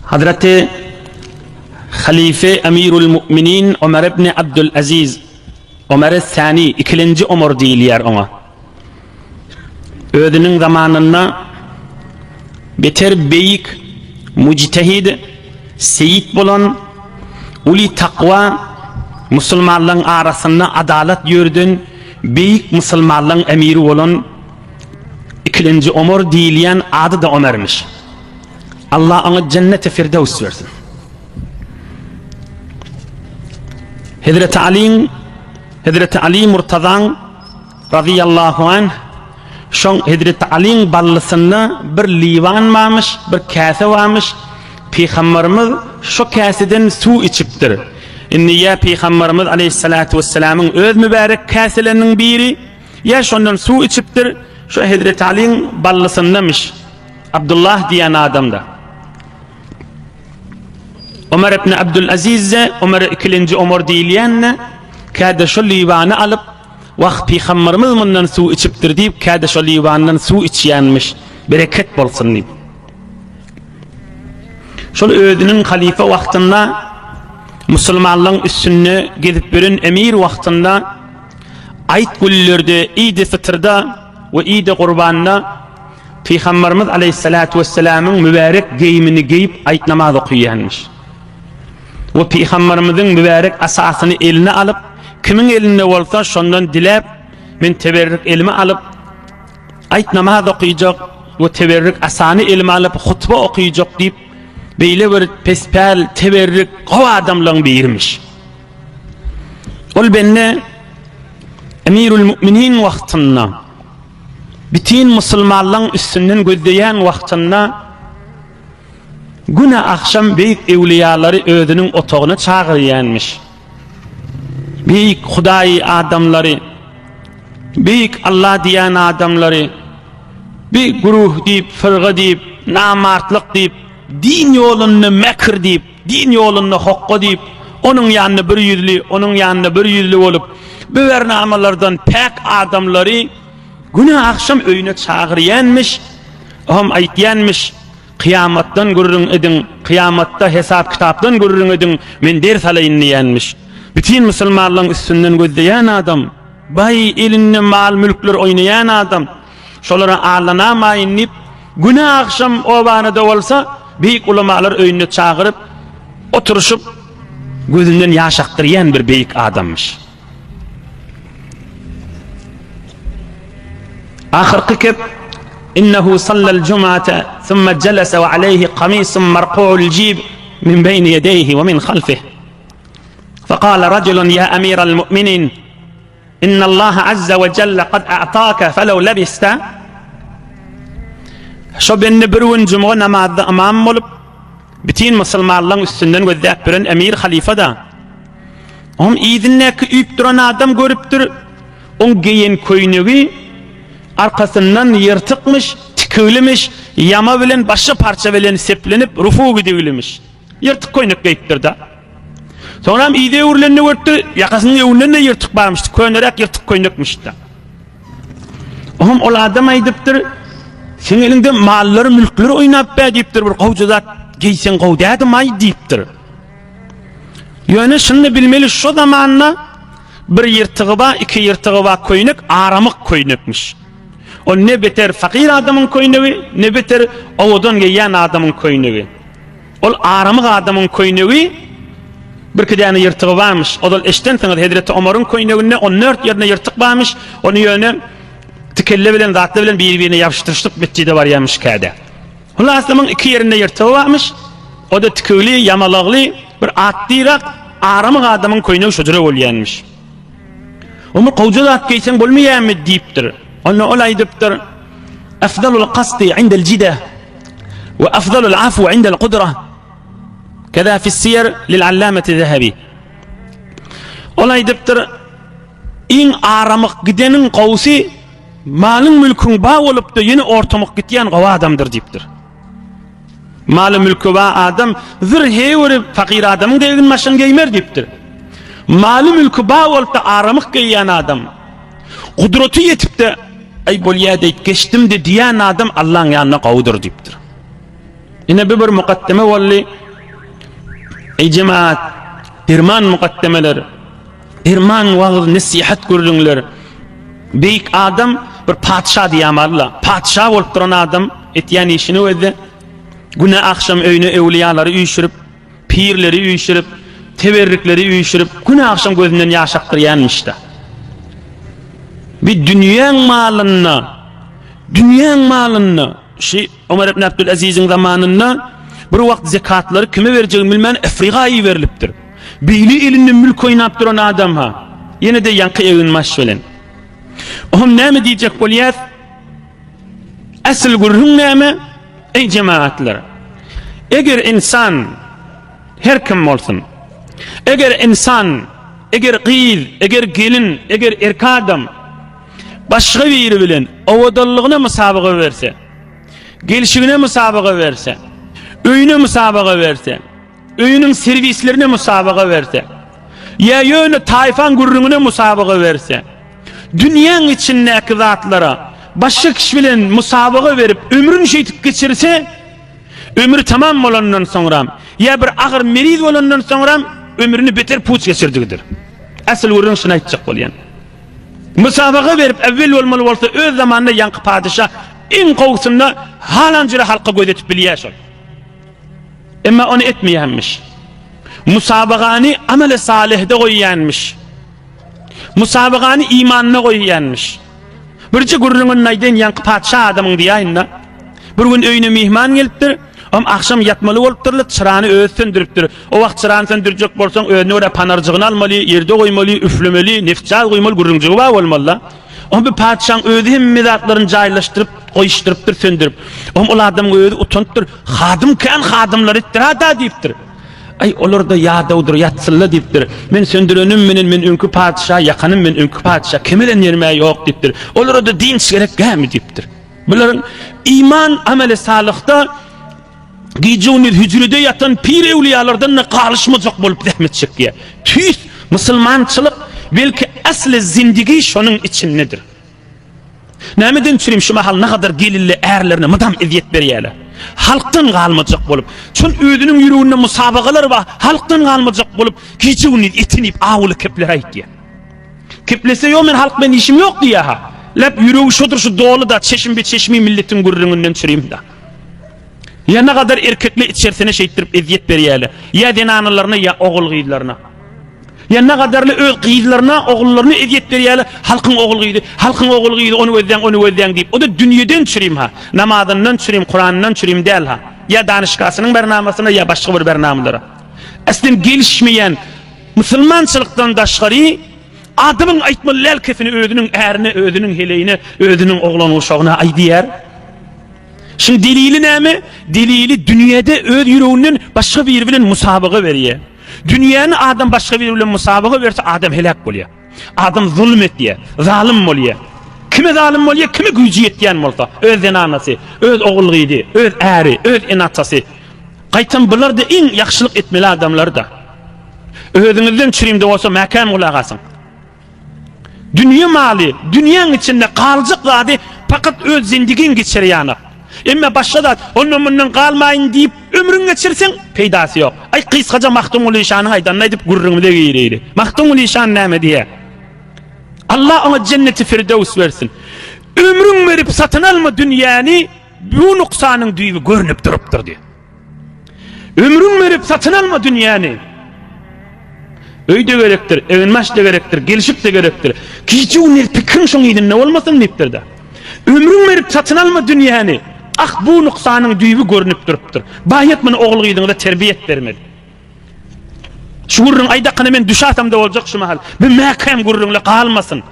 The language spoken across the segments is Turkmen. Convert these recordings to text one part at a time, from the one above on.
Hazreti Halife Emirül Mu'minin Ömer ibn Abdülaziz Ömer Sani ikilenji Omar diýilýär oňa. Özüniň zamanynda beter beýik mujtehid seýit bolan uly takwa musulmanlaryň arasynda adalat ýörden beýik musulmanlaryň emiri bolan ikilenji Omar diýilýän ady-da Omermiş. Allah oňa jenneti firdevs bersin. Hezreti Aliň Hezreti Ali Murtazaň razyýallahu anh şoň Hezreti Aliň ballysynda bir liwan barmyş, bir käse barmyş. Pygamberimiz şo käseden suw içipdir. Indi ýa Pygamberimiz aleyhissalatu vesselamyň öz mübärek käseleriniň biri, ýa şondan suw içipdir. Şo Hezreti Aliň ballysyndamyş. Abdullah diýen adamda. Omar ibn Abdülaziz-de, Omar ikilenji Omar diýilýän-de, käde şol liwany alyp, Wah, pygamberimiz mundan suw içipdir diýip, käde şol liwandan suw içýänmiş, bereket bolsun diýip. Şol özüniň halyfa wagtynda musulmanlaryň üstünde gezip ýören emir wagtynda aýt günlerde, Idi Fitrda we Idi Gurbanda Pygamberimiz aleýhissalatu wessalamyň mübärek geýimini geýip aýt namaz okaýanmyş. We Pygamberimiziň mübärek asasyny eline alyp, kimiň elinde bolsa şondan diläp, men teberrik elime alyp aýt namaz okayjak we teberrik asany elime alyp hutba okayjak diýip, beýle bir pespäl, teberrik, gowy adamlaryň birimiş. Ol bende Emirül Müminin wagtynda Bütin musulmanlaň üstünden gözleýän wagtynda güne agşam beýik öwlüýalary özüniň otagyna çagyrýanmyş. Beýik Hudaý adamlary, beýik Allah diýen adamlary, bir güruh diýip, fyrga diýip, namartlyk diýip, din ýolunda mekr diýip, din ýolunda hokga diýip, onuň ýanynda bir ýüzli, onuň ýanynda bir ýüzli bolup, bu bernamalardan päk adamlary güne agşam öýüne çagyrýanmyş, oňam aýtýanmyş, Kyýamatdan gürrüň ediň, kyýamatda hesap-kitapdan gürrüň ediň, men ders alaýyn diýýänmiş. Bütin musulmanlaryň üstünden gözleýän adam, baý elinde mal-mülkler oýnaýan adam, şolara aldanamaýyn diýip, güne agşam obany-da bolsa, beýik ulamalar öýünde çagyryp, oturyşyp, gözünden ýaş akdyrýan bir beýik adammyş. Ahyrky kep Innehu sallal jumate thumma jalasa we aleyhi kamisun marku'ul jib min beyni yedeyhi we min halfih. Fekale raculun ya emiral mu'minin Innallaha azza we jelle kad a'taka felew lebiste Şo bende bir gün jumga namazda ymam bolup bütin musulmanlaryň üstünden gözläp ýören emir halyfa-da. Oň yzyndaky üýüp duran adam görüpdir. Oň geýen köýnegi arkasyndan ýyrtykmyş, tikiglimiş, ýama bilen başga parça bilen seplenip rufu gidiglimiş. Ýyrtyk köýnek geýipdir-de. Soňram yza öwrülende görüpdir, ýakasynyň öňünden-de ýyrtyk barmyş, köneräk ýyrtyk köýnekmiş-de. Oňam ol adam aýdypdyr, Seň eliňde mallar, mülkler oýnap bä diýipdir, bir gowja zat geýseň gowy dädim-aý diýipdir. Ýöne şuny bilmeli, şo zamanda bir ýyrtygy bar, iki ýyrtygy bar köýnek aramyk köýnekmiş. Ol ne beter fakyr adamyň köýnegi, ne beter owadan geýýän adamyň köýnegi. Ol aramyk adamyň köýnegi birki däne ýyrtygy barmyş. Ozal eşdensiňiz Hezreti Omaryň köýneginde 14 ýerinde ýyrtyk barmyş. Ony ýöne tikelle bilen zatlar bilen bir-birine ýapyşdyryşdyk metjide barýarmyş käde. Hulasymyň iki ýerinde ýyrtygy barmyş. O-da tikigli, ýamalagly bir atdyrak aramyk adamyň köýnegi şo jüre bolýanmyş. Omar gowja zat geýseň bolmaýarmy diýipdir. Onda ol aýdypdyr: Afdalul qasdi indel jide we afdalul afwi indel kudra. Keza fi siyer lil allameti Zehebi. Ol aýdypdyr: Iň aramyk gideniň gowusy malyň mülküň ba bolupdy, ýene ortamyk gitýän gowy adamdyr diýipdir. Maly mülki bar adam zyr heýwiri fakyr adamyň da egin başyny geýmer diýipdir. Maly mülki bar bolup-da aramyk geýýän adam, gudraty ýetip-de, aý bolýa diýip geçdim-de diýýän adam Allaň ýanynda gowudyr diýipdir. Ine bu bir mukaddeme boldy. Eý jemaat, derman mukaddemeler, derman wagyz nesihat gürrüňler. Beýik adam bir patyşa diýýär Allah. Patyşa bolup duran adam etýän işini gözle. Güne agşam öýüne öwliýalary üýşürip, pirleri üýşürip, teberrikleri üýşürip, güne agşam gözünden ýaş akdyrýanmyş-da. Bir dünýäň malynda, dünýäň malynda şu Omar ibn Abdülaziziň zamanynda bir wagt zekatlary kime berjegini bilmän Afrika iberilipdir. Beýle elinde mülk oýnap duran adam ha. Ýene-de ýaňky eginbaş bilen. Ohm näme diýjek bolýas? Asyl gürrüň näme? Eý jemagatlar! Eger insan her kim bolsun, eger insan, eger gyz, eger gelin, eger erkek adam başga biri bilen owadanlygyna musabaga berse, gelşigine musabaga berse, öýüne musabaga berse, öýüniň serwislerine musabaga berse, ýa ýöne taýfaň gürrüňine musabaga berse, dünýäň içindäki zatlara başga kişi bilen musabaga berip ömrüni şeýdip geçirse, ömri tamam bolandan soňram, ýa bir agyr meriz bolandan soňram ömrüni beter puç geçirdigidir. Asyl gürrüň şuny aýtjak bolýan. Musabaga berip äwwel bolmaly bolsa öz zamanynda ýaňky padyşa iň gowusynda halan jüre halka göz etip bilýär şol. Emma ony etmeýänmiş. Musabagany ameli salyhda goýýanmyş. Musabagany imanda goýýanmyş. Birje gürrüňini aýdaýyn ýaňky patyşa adamyň diýäýin-de. Bir gün öýüne myhman gelipdir. Om agşam ýatmaly bolupdyrlar, çyrany özi söndüripdir. O wagt çyrany söndürjek bolsaň, özüne görä panarjygyny almaly, ýerde goýmaly, üflemeli, neftjaz guýmaly gürrüňjigi bar bolmaly-da. Om bu patyşaň özi hemme zatlaryny jaýlaşdyryp, goýuşdyrypdyr, söndürip. Om ol adamyň özi utanypdyr. Hadym kän hadymlar etdir-a-da diýipdir. Aý, olar-da ýadawdyr, ýatsynla diýipdir. Men söndürenim menen men öňki patyşa, ýakanym men öňki patyşa, kemelen ýerim-ä ýok diýipdir. Olara-da dynç gerek gämi diýipdir. Bularyň iman ameli salyhda gije-gündiz hüjrede ýatan pir-öwlüýalardan-da galyşmajak bolup zähmet çekýär. Tüýs musulmançylyk, belki asly zindigi şonuň içindedir. Nämeden çürim şu mahal nagadar gelinli ärlerine mydam ezýet berýärler. Halkdan galmajak bolup, çün özüniň ýüreginde musabagalar bar, halkdan galmajak bolup, gije-gündiz etini iýip awuly kepler aýtýar. Keplese ýok men halk bilen işim ýok diýýär-ha. Läp ýüregi şodur şu doly-da çeşim be çeşmi milletiň gürrüňinden çürim-da. Ýa nagadar erkekle içersine şeýtdirip ezýet berýärler. Ýa zenanalaryna ýa ogul-gyzlaryna. Ýa nagadarly öz gyzlaryna, ogullaryna ezýet berýärler, halkyň ogul-gyzy, halkyň ogul-gyzy ony gözläň, ony gözläň diýip. O-da dünýeden çürim-ha. Namazyndan çürim, Kuranyndan çürim däl-ha. Ýa danyşgasynyň bernamasyna, ýa başga bir bernamalara. Aslyn gelişmeýän musulmançylykdan daşgary adamyň aýtmaly lälkesini özüniň ärine, özüniň heleýine, özüniň oglan-uşagyna aýdýar. Şuň delili näme? Delili dünýede öz ýüreginden başga biri bilen musabaga berýär. Dünýäni adam başga biri bilen musabaga berse adam heläk bolýar. Adam zulum etýär, zalym bolýar. Kime zalym bolýar? Kime güýji ýetýän bolsa, öz zenanasy, öz ogul-gyzy, öz äri, öz ene-atasy. Gaýtam bular-da iň ýagşylyk etmeli adamlar-da. Özüňizden çürimde bolsa mäkäm gulak asyň. Dünýe maly, dünýäň içinde galjak zady pakat öz zindigiň geçirýäňok. Emma başga zat, ondan mundan galmaýyn diýip ömrüňi geçirseň, peýdasy ýok. Aý gysgaça Magtymguly şanyň aýdanyny aýdyp gürrüňimize gireýli. Magtymguly şan näme diýýär? Allah oňa jenneti firdöws bersin. Ömrüň berip satyn alma dünýäni, bu nuksanyň düýbi görnüp durupdyr diýýär. Ömrüň berip satyn alma dünýäni. Öý-de gerekdir, eginbaş-da gerekdir, gelşik-de gerekdir. Gije-gündiz pikiriň şoň yzynda bolmasyn diýipdir-de. Ömrüň berip satyn alma dünýäni. Ah, bu nuksanyň düýbi görnüp durupdyr. Baýat muny ogul-gyzyňyza terbiýe etbermeli. Şu gürrüň aýdakyna men düşäsem-de boljak şu mahal. Bu mäkäm gürrüňle galmasyn.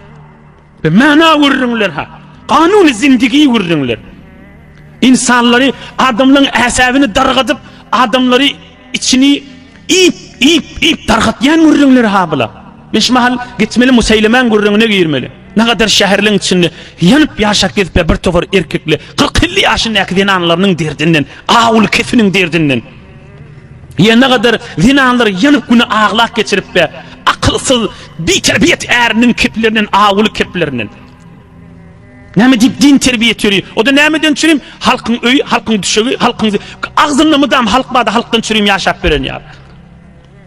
Be mana gürrüňler ha. Kanuny zindigi gürrüňler. Insanlary, adamlaryň äsäbini dargadyp, adamlary içini iýip, iýip, iýip dargatýan gürrüňler ha bula. Men şu mahal gitmeli Museýlemäň gürrüňine girmeli. Nagadar şäherleň içinde ýanyp ýaşap gezip bir topar erkekli, 40-50 ýaşyndaky zenanlarynyň derdinden, awuly kefiniň derdinden. Ýa nagadar zenanlar ýanyp güni aglap geçirip be, akylsyz, biterbiýet äriniň keplerinden, awuly keplerinden. Näme diýip din terbiýe etýär? O-da nämeden çürim? Halkyň öýi, halkyň düşegi, halkyň agzynda mydam halk barda halkdan çürim ýaşap beren ýaly.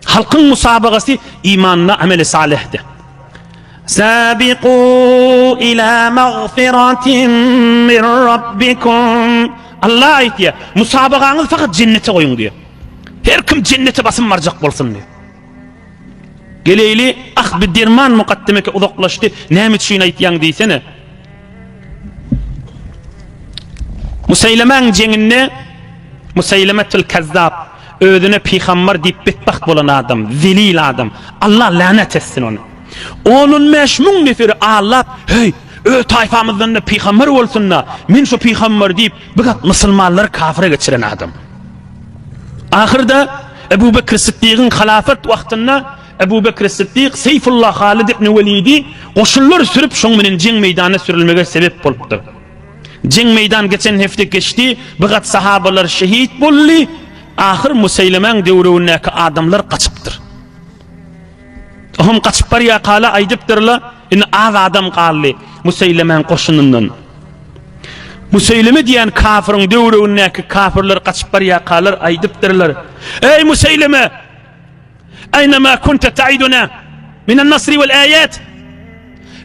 Halkyň musabagasy imanda, ameli salihde. Sabiqu ila magfiratin min rabbikum. Allah aýtýar, musabagaňyzy fakat jennete goýuň diýär. Her kim jennete basym barjak bolsun diýär. Geleýli, ah bi derman mukaddemeke uzaklaşdy, näme üçin aýtýaň diýsene. Museýlemäň jeňinde Museýlemetül Kezzap özüne pygambar diýip betbagt bolan adam, zelil adam. Allah länet etsin ony. On-on 5000 neferi allap, hey, öz taýfamyzdan da pygamber bolsun-da, men şu pygamber diýip, bir gat musulmanlary kafire geçiren adam. Ahyrda Ebu Bekr Siddigiň halafat wagtynda Ebu Bekr Siddik Seýfullah Halid ibn Welidi goşunlar sürüp şoň bilen jeň meýdanyna sürülmege sebep bolupdyr. Jeň meýdan geçen hepde geçdi, bir gat sahabalar şehit boldy, ahyr Museýlemäň döwründäki adamlar gaçypdyr. Ohm gaçyp barýarkala aýdypdyrlar, indi az adam galdy Museýlemäň goşunyndan. Museýleme diýen kafyryň döwründäki kafyrlar gaçyp barýarkalar aýdypdyrlar, Eý Museýleme! Aýna ma kunta ta'iduna minan nasri wal aýat?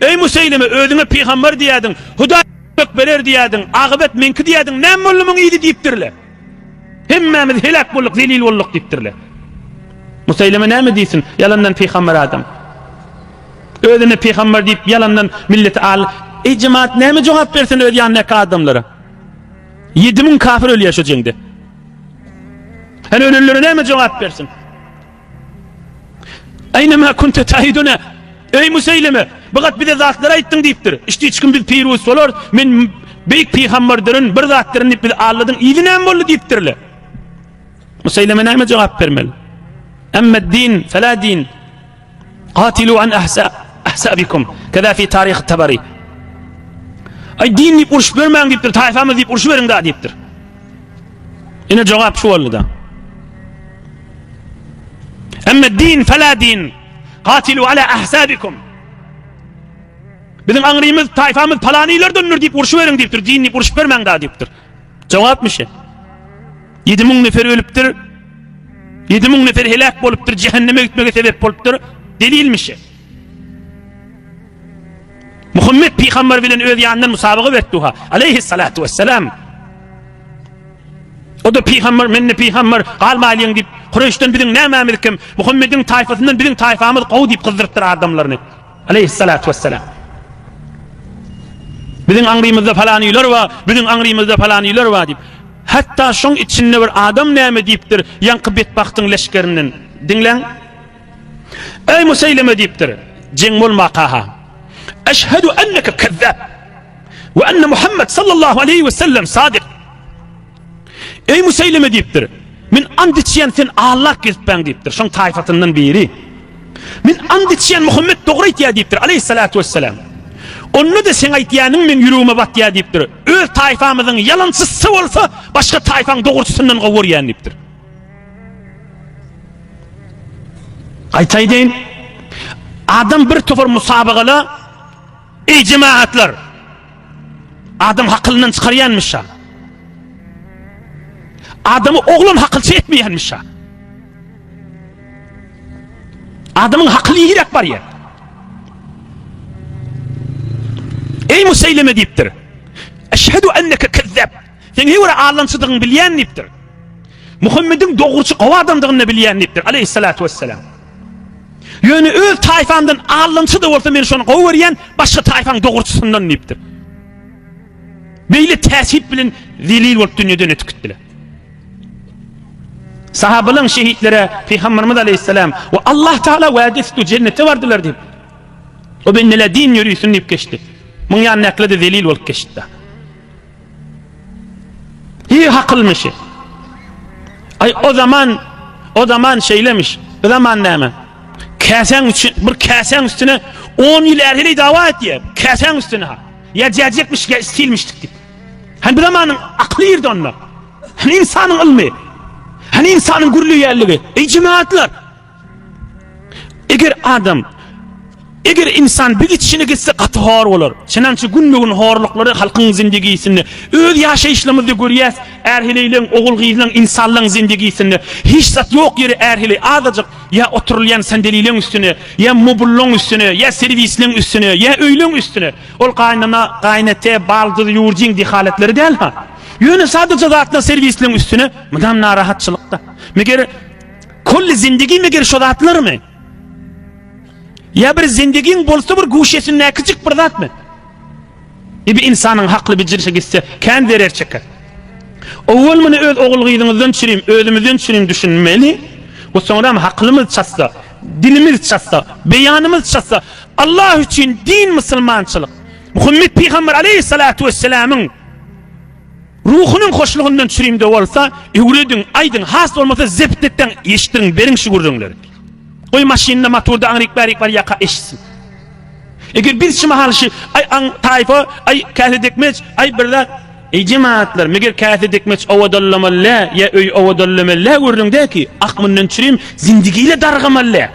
Eý Museýleme, özüňe pygamber diýýärdiň, Hudaý kömek berer diýýärdiň, agybat meňki diýýärdiň, näme boldy muň yzy diýipdirler. Hemmämiz heläk bolduk, zelil bolduk diýipdirler. Museýleme näme diýsin? Ýalandan pygamber adam. Özüne pygamber diýip ýalandan milleti al. Eý jemaat näme jogap bersin öz ýanyndaky adamlara? 7000 kafir ölýär şu jeňde. Hany ölenlere näme jogap bersin? Aýna ma kunta ta'iduna? Eý Museýleme, bu gat bize zatlar aýtdyň diýipdir. Işde hiç kim biz pirus bolar, men beýik pygamberdirin, bir zatdyryn diýip bizi aldadyň, yzy näme boldy diýipdirler. Museýleme näme jogap bermeli? Emme din, fela din. Qatilu an ahsa ahsabikum. Keza fi tarih Tabari. Ay din diýip uruş bermäň diýipdir, taýfamyz diýip uruş beriň da diýipdir. Ine jogap şu boldy da. Emme din fela din. Qatilu ala ahsabikum. Biziň aňrymyz, taýfamyz palanylardandyr diýip uruş beriň diýipdir. Din diýip uruş bermäň da diýipdir. Jogapmyş. 7000 nefer ölüpdir. 7000 nefer helak bolupdyr, cehenneme gitmege sebep bolupdyr. Delilmiş. Muhammed peygamber bilen öz ýanyndan musabaga berdi ha. Aleyhissalatu vesselam. O da peygamber, men de peygamber, galmalyň diýip, Kureýşden biziň nämämiz kim? Muhammediň taýfasyndan biziň taýfamyz gowy diýip gyzdyrypdyr adamlaryny. Aleyhissalatu vesselam. Biziň aňrymyzda falanylar bar, biziň aňrymyzda falanylar bar diýip. Hatda şoň içinde bir adam näme diýipdir, ýaňky betbagtyň leşgerinden. Diňläň. Eý Museýleme diýipdir, jeň bolmaka-ha. Eşhedü enneke kezzab we enne Muhammed sallallahu aleyhi ve sellem sadyk. Eý Museýleme diýipdir, men and içýän sen allak gezipbäň diýipdir, şoň taýfasyndan biri. Men and içýän Muhammed dogry aýtýar diýipdir, aleyhissalatu vesselam. Onda-da seň aýtýanyň meň ýüregime batýar diýipdir. Öz taýfamyzyň ýalançysy bolsa, başga taýfaň dogruçysyndan gowy görýän diýipdir. Gaýta aýdaýyn. Adam bir topar musabagala Eý jemaatlar! Adam hakylyndan çykarýanmyş. Adamy oglan hakylça etmeýänmiş. Adamyň hakyly ýiräk barýar. Eý Museýleme diýipdir. Eşhedü enneke kezzab. Sen her bir allançydygyňy bilýän diýipdir. Muhammediň dogruçy gowy adamdygyny bilýän diýipdir. Aleyhissalatu vesselam. Ýöne öz taýfamdan allançy da bolsa men şony gowy görýän, başga taýfaň dogruçysyndan diýipdir. Beýle täsip bilen zelil bolup dünýeden ötüp gitdiler. Sahabalaryň şehitlere Peygamberimiz Aleyhisselam we Allah Teala wade etdi cennete bardylar diýip. O bendeler din ýörüsün diýip geçdi. Muň ýanyndakylar-da zelil bolup geçdi. Hi hakylmyş. Ay o zaman o zaman şeýlemiş. Bu zaman näme? Käsäň üçin bir käsäň üstüne 10 ýyl erheli dawa etýär. Käsäň üstüne ha. Ýa jäjekmiş ýa istilmişdik diýip. Hani bu zamanyň akly ýerde onda. Hani insanyň ylmy. Hani insanyň gürleýänligi. Ey cemaatlar. Eger adam. Eger insan bir gidişine gitse gaty hor bolar. Çenança günbe-gün horluklary halkyň zindigisinde, öz ýaşaýyşlarymyzda görýäs, är-heleýleň, ogul-gyzlaň, insanlaň zindigisinde hiç zat ýok ýeri är-heleý azajyk ýa oturylýan sandelileň üstüne, ýa mobullaň üstüne, ýa serwisleň üstüne, ýa öýleň üstüne. Ol gaýynana, gaýynete, baldyz, ýurjyň dehaletleri däl-ha. Ýöne sadaja zatlaň serwisleň üstüne mydam narahatçylykda. Meger kolli zindigi meger şo zatlarmy? Ýa bir zindigiň bolsa bir guşesindäkijik bir zatmy? E bir ynsanyň hakly bijirişe gitse kän zerer çeker. Owwal muny öz ogul-gyzyňyzdan çürim, özümizden çürim düşünmeli we soňram haklymyz çatsa, dilimiz çatsa, beýanymyz çatsa, Allah üçin din musulmançylyk. Muhammet pygamber aleýhissalatu wesselamyň ruhunyň hoşlugyndan çürimde bolsa, öwrediň, aýdyň, has bolmasa zept etdeň, eşitdiriň, beriň şu gürrüňleri. Goý maşynda motorda aňryk bärik barýaka eşitsin. Eger biz şu mahal şu aý aň taýfa, aý käse dikmeç, aý bir zat Eý jemaatlar, meger käse dikmeç owadallamaly lä, ýa öý owadallamaly lä gürrüň dä ki, ak mundan çürim zindigile dargamaly lä.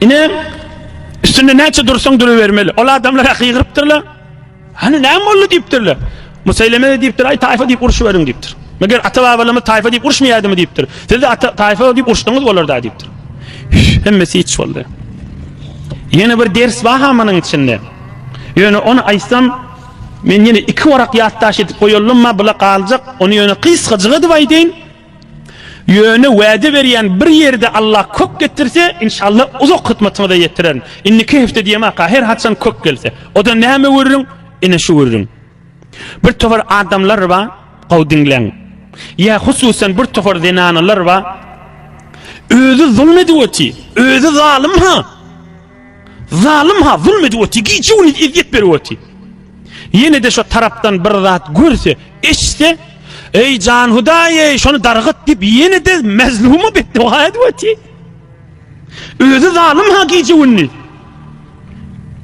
Ine, üstünde näçe dursaň durubermeli. Ol adamlar-a gygyrypdyrlar. Hany näme boldy diýipdirler. Museýleme-de diýipdir, aý taýfa diýip urşuberiň diýipdir. Meger ata-babalarymyz taýfa diýip uruşmaýardymy diýipdir. Siz-de ata taýfa diýip uruşdyňyz bolar-da diýipdir. Hemmesi hiç boldy. Ýene bir ders bar-ha munuň içinde. Ýöne ony aýtsam, men ýene iki warak ýatdaş edip goýaldym-ma, bula galjak, ony ýöne gysgajyk edip aýdaýyn. Ýöne wade berýän bir ýerde Allah kök getirse, inşallah uzak hytmatyňyza ýetirerin. Indiki hepde diýemaka, her haçan kök gelse. O-da näme gürrüň? Ine şu gürrüň. Bir topar adamlar bar, gowy diňläň. Ýa hususan bir topar zenanalar bar. Özi zulm edip otyr. Özi zalym ha. Zalym ha, zulm edip otyr, gije-gündiz ezýet berip otyr. Ýene-de şo tarapdan bir zat görse, eşitse, Eý, jan Hudaý-eý, şony dargat diýip, ýene-de mezluma betdoga edip otyr. Özi zalym ha gije-gündiz.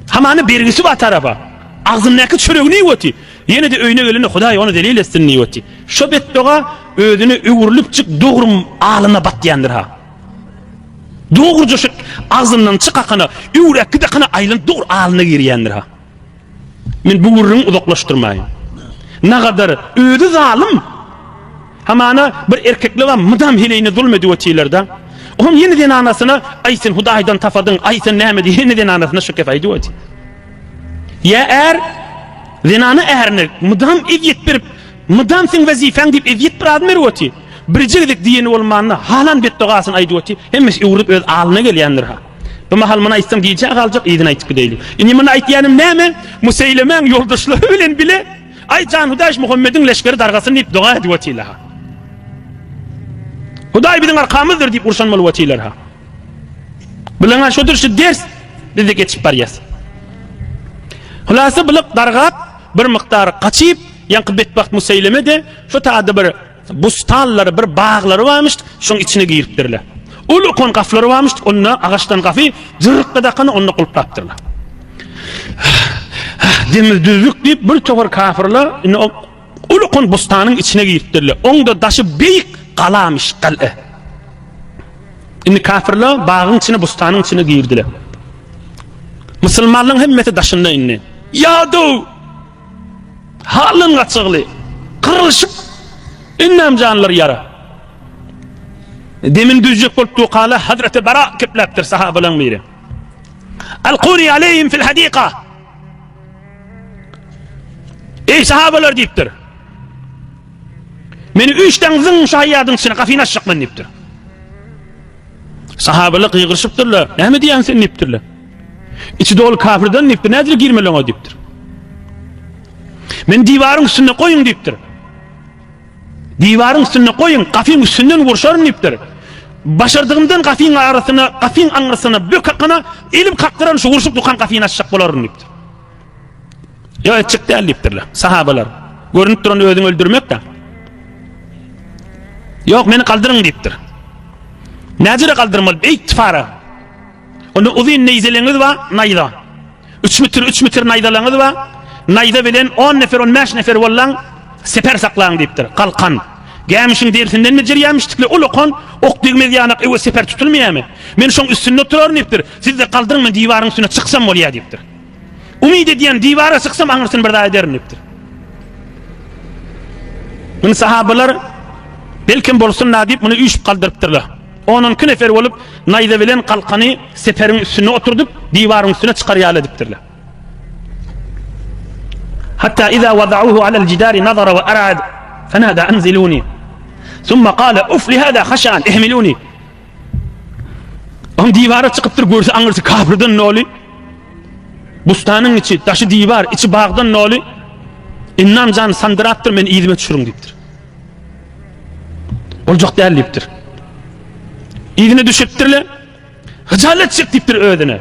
Hamana bergisi bar tarapa. Agzyndaky çöregini iýip otyr. Ýene-de öýüne gelende Hudaý ony zelil etsin diýip otyr. Şo betdoga özüne öwrülipjik dogrum alyna batýandyr ha. Dogruja şu agzyndan çykakana, öwräk gidakana aýlanyp dogry alyna girýändir ha. Men bu gürrüňi uzaklaşdyrmaýyn. Nagadar özi zalym. Hamana bir erkekler bar mydam heleýine zulm edip otyrlar-da. Oňam ýene zenanasyna, aý sen Hudaýdan tapadyň, aý sen näme diýip ýene zenanasyna şu gep aýdyp otyr. Ýa är zenana ärine mydam ezýet berip, mydam seň wezifäň diýip ezýet bir adam berip otyr. Birje gezek diýeni bolmanda halan betdogasyny aýdyp otyr. Hemmesi öwrülip öz alyna gelýändir ha. Bu mahal muny aýtsam gijä galjak, yzyny aýtyp gideýli. Indi muny aýtýanym näme? Museýlemäň ýoldaşlary bilen bile Aý jan Hudaý Muhammediň leşgeri dargasyn diýip doga edip otyrlar ha. Hudaý biziň arkamyzdyr diýip urşan bolup otyrlar ha. Bileňä şodur şu ders bizde geçip barýas. Hulasa bulyk dargap bir mukdar gaçyp, ýaňky betbagt Museýleme-de şu taýda bir Bustanlary, bir baglary barmyş, şoň içine giripdirler. Uly okan gaflary barmyş, onda agaçdan gafy jyrykda dakany onda gulplapdyrlar. Demir düzlük diýip bir topar kafirler indi o uly okan bustanyň içine giripdirler. Oňda daşy beýik galamyş, gala. Indi kafirler bagyň içine, bustanyň içine girdiler. Musulmanlaryň hemmesi daşynda indi. Ýadaw! Haldan gaçygly, gyrylyşyp, indem janlary ýara. Demini düzjek bolup dukala Hazreti Bara kepläpdir sahabalaryň biri. Alkuni aleyhim fil hadika. Ey sahabalar diýipdir. Meni üçden zyň şu haýadyň içine gafyny açjak men diýipdir. Sahabalar gygyryşypdyrlar. Näme diýýäň sen diýipdirler. Içi doly kafirden diýipdir. Nädip girmeli oňa diýipdir. Men diwaryň üstünde goýuň diýipdir. Diwaryň üstünde goýuň, gafyň üstünden urşaryn diýipdir. Başardygymdan gafyň arasyna, gafyň aňrysyna bök hakana elim kakdyran şu urşup dukan gafyny açjak bolaryn diýipdir. Ýok etjek däl diýipdirler. Sahabalar. Görünip duran özüňi öldürmek-de. Ýok, meni galdyryň diýipdir. Näjere galdyrmaly? Beýik tifara. Onda uzyn neýzeleňiz bar, naýza. Üç metr, üç metr naýzalaňyz bar. Naýza bilen on nefer, on bäş nefer bollaň, seper saklaň diýipdir. Galkan. Gämişiň derisinden bejerýämişdikle, ol okan ok degmez ýanak öwe seper tutulmaýarmy? Men şoň üstünde oturaryn diýipdir. Siz-de galdyryň men diwaryň üstüne çyksam bolýar diýipdir. Umyt edýän diwara çyksam aňyrsyny bir zat ederin diýipdir. Muny sahabalar belkem bolsun-da diýip muny üýşüp galdyrypdyrlar. On-on iki nefer bolup naýza bilen galkany seperiň üstünde oturdyp diwaryň üstüne çykar ýaly edipdirler. Hatta iza wada'uhu alal jidari nazara we arad fenada anziluni. Summa kale uf li hada haşan ihmiluni. Oň diwara çykypdyr görse aňyrsy kafirden doly. Bustanyň içi, daşy diwar, içi bagdan doly. Innam jan sandyrapdyr, men yzyma düşüriň diýipdir. Boljak däl diýipdir. Yzyna düşüpdirler. Hyjalet çek diýipdir özüne.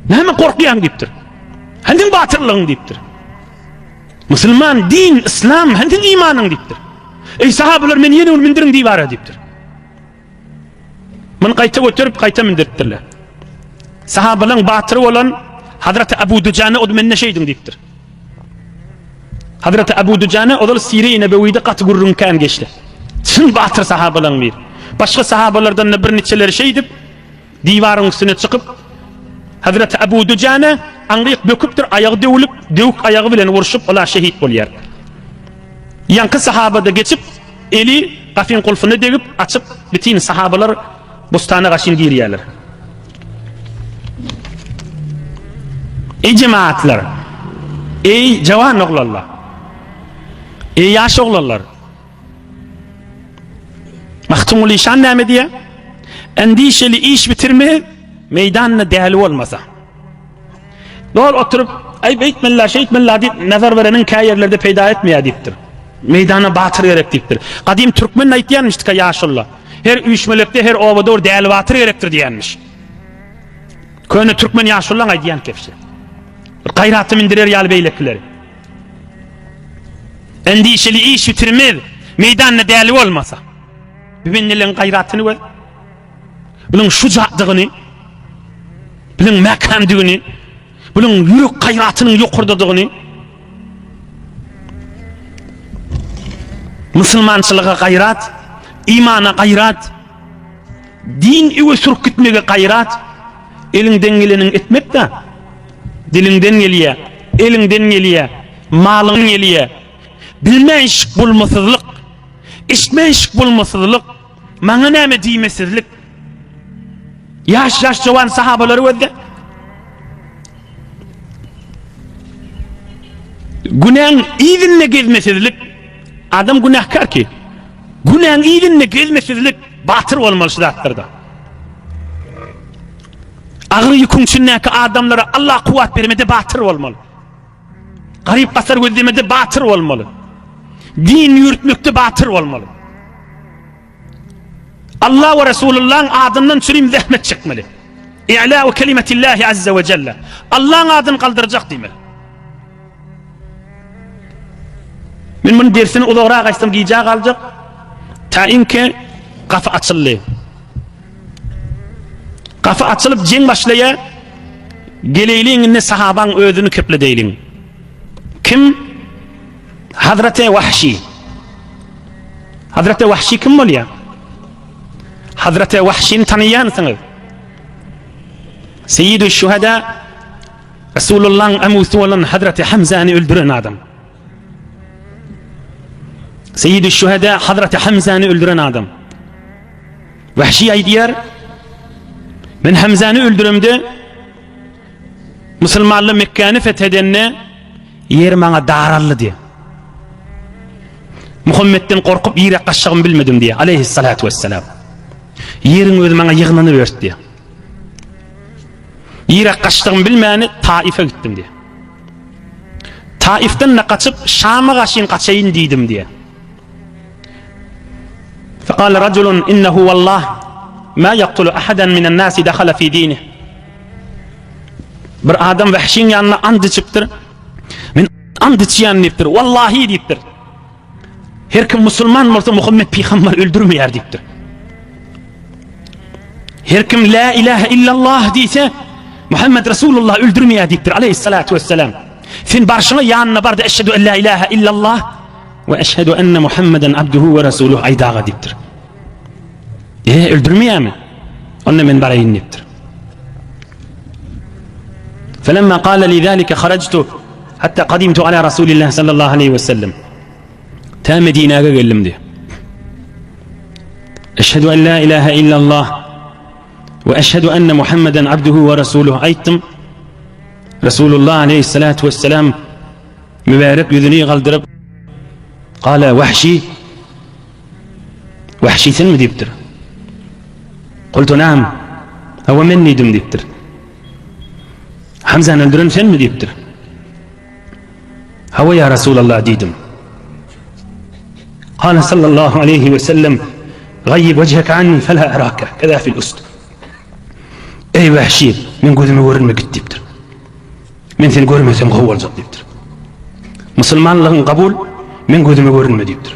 Näme gorkýaň diýipdir. Hany batyrlygyň diýipdir. Musulman din, islam, hany imanyň diýipdir. Ey sahabalar men ýene bir mündiriň diwara diýipdir. Muny gaýta göterip, gaýta mündiripdirler. Sahabalaryň batyry bolan Hazreti Abu Dujana o mende şeýdiň diýipdir. Hazreti Abu Dujana ozal Sire-i Nebewide gaty gürrüň kän geçdi. Çyn batyr sahabalaryň biri. Başga sahabalardan da birniçeleri şeýdip diwaryň üstüne çykyp Hazreti Abu Dujana aňryk böküpdir, aýagy döwülip, döwük aýagy bilen urşup, ola şehit bolýar. Ýaňky sahabada geçip Eli gapyň gulfuna degip, açyp, bütin sahabalar bustana gaşyn girýärler. Eý jemaatlar! Eý jawan oglanlar! Eý ýaş oglanlar! Magtymguly şan näme diýýär? Endişeli iş bitirmez, meýdanda däli bolmasa. Dol oturyp, aý beýtmeli, şeýtmeli diýip nazar bereniň kä ýerlerde peýda etmeýär diýipdir. Meýdana batyr gerek diýipdir. Gadym türkmen aýtýanmyşdyka ýaşulla. Her üýşmelekde, her obada bir däli batyr gerekdir diýenmiş. Köne türkmen ýaşullaň aýdýan kepşi. Bir gaýraty mindirer ýaly beýlekileri. Endişeli iş bitirmez, meýdanda däli bolmasa. Bu bendeleň gaýratyny gör. Bunuň şujadygyny, bunuň mäkämdigini, bunuň ýürek gaýratynyň ýokardadygyny, musulmançylyga gaýrat, imana gaýrat, din öwe sürüp gitmege gaýrat, eliňden geleniň etmek-de, diliňden gelýär, eliňden gelýär, malyň gelýär. Bilmän şik bolmasyzlyk, eşitmän şik bolmasyzlyk, Maňa näme diýmesizlik. Ýaş-ýaş jowan sahabalary gözle. Günäň yzynda gezmesizlik. Adam günäkär ki. Günäň yzynda gezmesizlik batyr bolmaly şu zatlarda. Agyr ýüküň içindäki adamlara Allah kuwwat bermede batyr bolmaly. Garyp gasar gözlemede batyr bolmaly. Din ýürtmekde batyr bolmaly. Allah we Resulullah'ın adyndan çürim zähmet çekmeli. İ'lâ'u kelimetillahi azze we celle. Allah'ın adyny kaldyracak diýmeli. Men bunu dersini uzagrak aýtsam gijä galjak. Ta inki gapy açyldy. Gapy açylyp jeň başlaýar. Geleýliň indi sahabaň özüni kepledeýliň. Kim? Hazreti Wahşi. Hazreti Wahşi kim bolýar? Hazreti Wahşini tanaýansyňyz. Seyyidü Şuhada Resulullah'ın amusy bolan Hazreti Hamzany öldüren adam. Seyyidü Şuhada Hazreti Hamzany öldüren adam. Wahşi aýdýar, Men Hamzany öldüremde, musulmanlar Mekgäni fethedende ýer maňa daraldy diýýär. Muhammetden gorkup ýere gaçjagymy bilmedim diýýär, aleyhissalatu vesselam. Ýeriň özi maňa ýygnanyberdi diýýär. Ýere gaçdygymy bilmäni Taife gitdim diýýär. Taifden de gaçyp Şama gaşyn gaçaýyn diýdim diýýär. Fekale raculun innehu wallah ma yaktulu ahadan minen nasi dakhala fi dinih. Bir adam wahşiň ýanyna and içipdir. Men and içýän diýipdir. Wallahi diýipdir. Her kim musulman bolsa Muhammed pygamber öldürmeýär diýipdir. Her kim la ilaha illallah diýse Muhammed Resulullah öldürmeýär diýipdir aleyhissalatu vesselam. Sen barşyňa ýanyna bar-da eşhedü en la ilaha illallah. we eşhedü enne Muhammeden abduhu we rasuluh aýdaga diýipdir. E, öldürmeýärmi? Onda men baraýyn diýipdir. Felemma qala li zalika kharajtu hatta qadimtu ala Rasulillah sallallahu aleyhi ve sellem. Tä Medinäge geldim diýip. Eşhedü en la ilahe illallah we eşhedü enne Muhammeden abduhu we rasuluh aýtdym. Resulullah aleyhissalatu vesselam mübärek ýüzüni galdyryp Gala Wahşi Wahşi senmi diýipdir. Kultu naam. Hawa men diýdim diýipdir. Hamzany öldüren senmi diýipdir. Hawa ýa Resulallah diýdim. Kala sallallahu aleyhi ve sellem Gayyib vecheke anni fela erake keza fil ust. Ey Wahşi, men gözüme görünme git diýipdir. Men seni görmesem gowy boljak diýipdir. Musulmanlygyň kabul, men gözüme görünme diýipdir.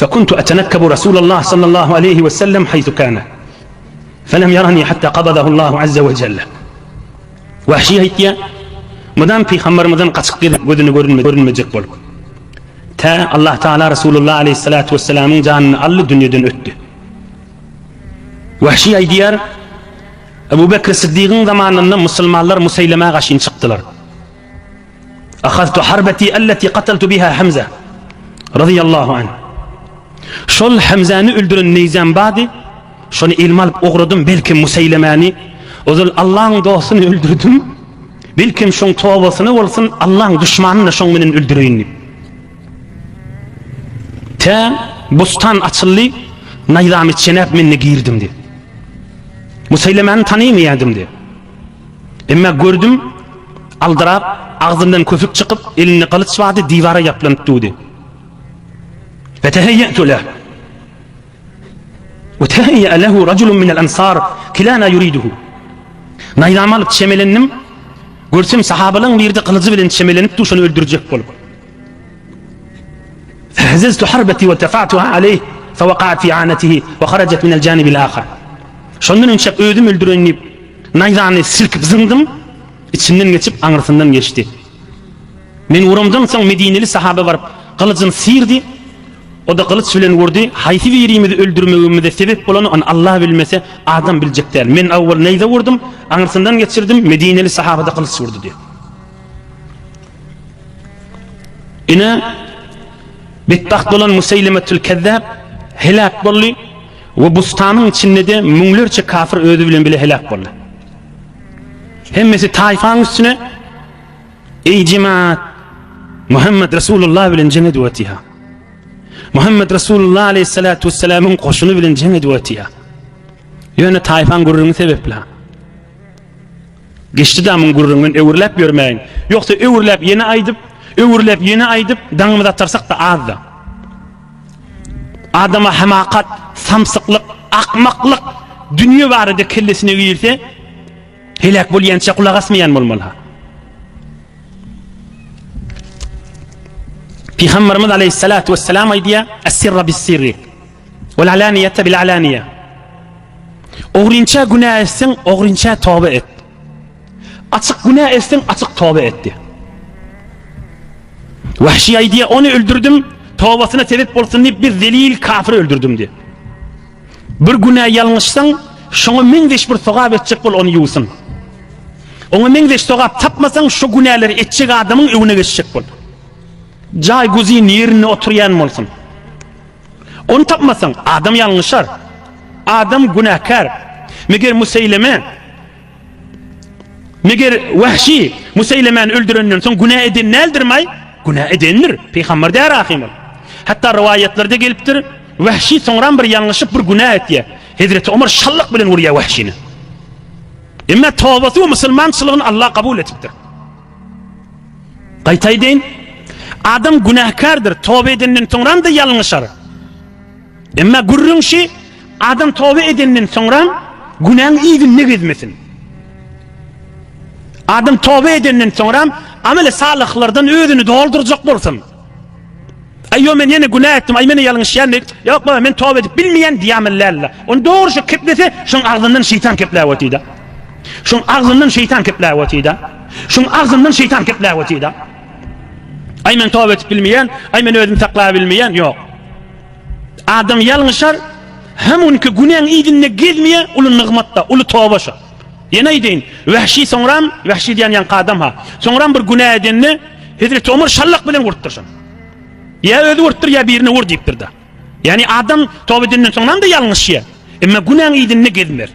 فكنت أتنكب رسول الله صلى الله عليه وسلم حيث كان فلم يرني حتى قبضه الله عز وجل Wahşi aýtýar, Mydam pygambermizden gaçyp gezip gözüne görünme, görünmejek bolup. Tä Allah Taala Resulullah aleyhissalatu vesselamyň janyny aldy, dünýeden ötdi. Wahşi aýdýar, Ebu Bekr Siddigiň zamanynda musulmanlar Museýlemä gaşyn çykdylar. Ahaztu harbeti allati qataltu biha Hamza radiyallahu anh. Şol Hamzany öldüren neýzäm bardy, şony elime alyp ogradym, belki Museýlemäni, ozal Allaň dostuny öldürdim, belkim şoň tobasyna bolsun, Allaň duşmanyny şoň bilen öldüreýin diýip. Tä bustan açyldy, naýzamy çenäp men-de girdim diýip. Museýlemäni tanymaýardym diýip. Emma gördüm, aldyrap, agzyndan kösük çykyp, elinde gylyç bardy, diwara ýaplanyp durdy. Feteheýýetu leh. We teheyye lehu rajulun minel ensar kilana yuriduhu. Naýzamy alyp çemelendim. Görsem sahabalaryň birde gylyjy bilen çemelenip dur, şony öldürjek bolup. Fehzeztu harbeti we tefa'tuha aleyh fewaqa'at fi anatihi we harajat minel janibil ahar. Şondan önçäk özüm öldüreýin diýip, naýzany silkip zyňdym, içinden geçip aňyrsyndan geçdi. Men uramdan soň medineli sahaba baryp gylyjyny syrdy, o-da gylyç bilen urdy, haýsy birimizi öldürmegimize sebep bolany ony Allah bilmese, adam biljek däl. Men awwal naýza urdum, aňyrsyndan geçirdim, medineli sahaba-da gylyç urdy diýýär. Ine, betbagt bolan Museýlemetül Kezzap heläk boldy we bustanyň içinde-de müňlerçe kafir özi bilen bile heläk boldy. Hemmesi taýfaň üstüne Eý jemaat, Muhammed Resulullah bilen jeň edip otyha. Muhammed Resulullah aleyhissalatu vesselamyň goşuny bilen jeň edip otyha. Ýöne taýfaň gürrüňi sebäpli. Geçdi da muň gürrüňi men öwürläp ýörmäýin. Ýogsa öwürläp ýene aýdyp, öwürläp ýene aýdyp, daňymyzy atarsak-da az-da. Adama hamakat, samsyklyk, akmaklyk dünýe barada kellesine girse, heläk bolýança gulak asmaýan bolmaly-ha. Pygamberimiz aleyhissalatu vesselam aýdýar, Es-sirra bis-sirri wal alaniýete bil alaniýe. Ogrynça günä etseň, ogrynça toba et. Açyk günä etseň, açyk toba et diýýär. Wahşi aýdýar, ony öldürdim, tobasyna sebep bolsun diýip bir zelil kafiri öldürdim diýýär. Bir günä ýalňyşsaň, şoňa meňzeş bir sogap etjek bol, ony ýuwsun. Oňa meňzeş sogap tapmasaň, şo günäleri etjek adamyň öňüne geçjek bol. Jaý guzin ýerinde oturýan bolsun. Ony tapmasaň, adam ýalňyşar. Adam günäkär. Meger Museýleme, meger Wahşi Museýlemäni öldürenden soň günä eden däldirmi-aý? Günä edendir. Pygamber däl ahym ol. Hatda rowaýatlarda gelipdir, Wahşi soňram bir ýalňyşyp bir günä etýär. Hezreti Omar şallyk bilen urýar Wahşini. Emma tobasy we musulmançylygyny Allah kabul etipdir. Gaýta aýdaýyn, adam günäkärdir, toba edenden soňram-da ýalňyşar. Emma gürrüň şi, adam toba edenden soňram günäň yzynda gezmesin. Adam toba edenden soňram ameli salyhlardan özüni doldurjak bolsun. Aý ýok men ýene günä etdim, aý men ýalňyşýan diýip, ýok baba men toba edip bilmeýän diýýämin lälla. Ony dogry şu keplese, şoň agzyndan şeýtan kepläp otyda. Şoň agzyndan şeýtan kepläp otyda. Şoň agzyndan şeýtan kepläp otyda. Aý men toba edip bilmeýän, aý men özümi saklap bilmeýän, ýok. Adam ýalňyşar, hem onki günäň yzynda gezmeýär, uly nygmat-da, uly toba şo. Ýene aýdaýyn, Wahşi soňram, Wahşi diýen ýaňky adam ha, soňram bir günä edende, Hezreti Omar şallak bilen urupdyr şony. Ýa özi urupdyr, ýa birine ur diýipdir-de. Ýagny adam toba edenden soňram-da ýalňyşýar. Emma günäň yzynda gezmez.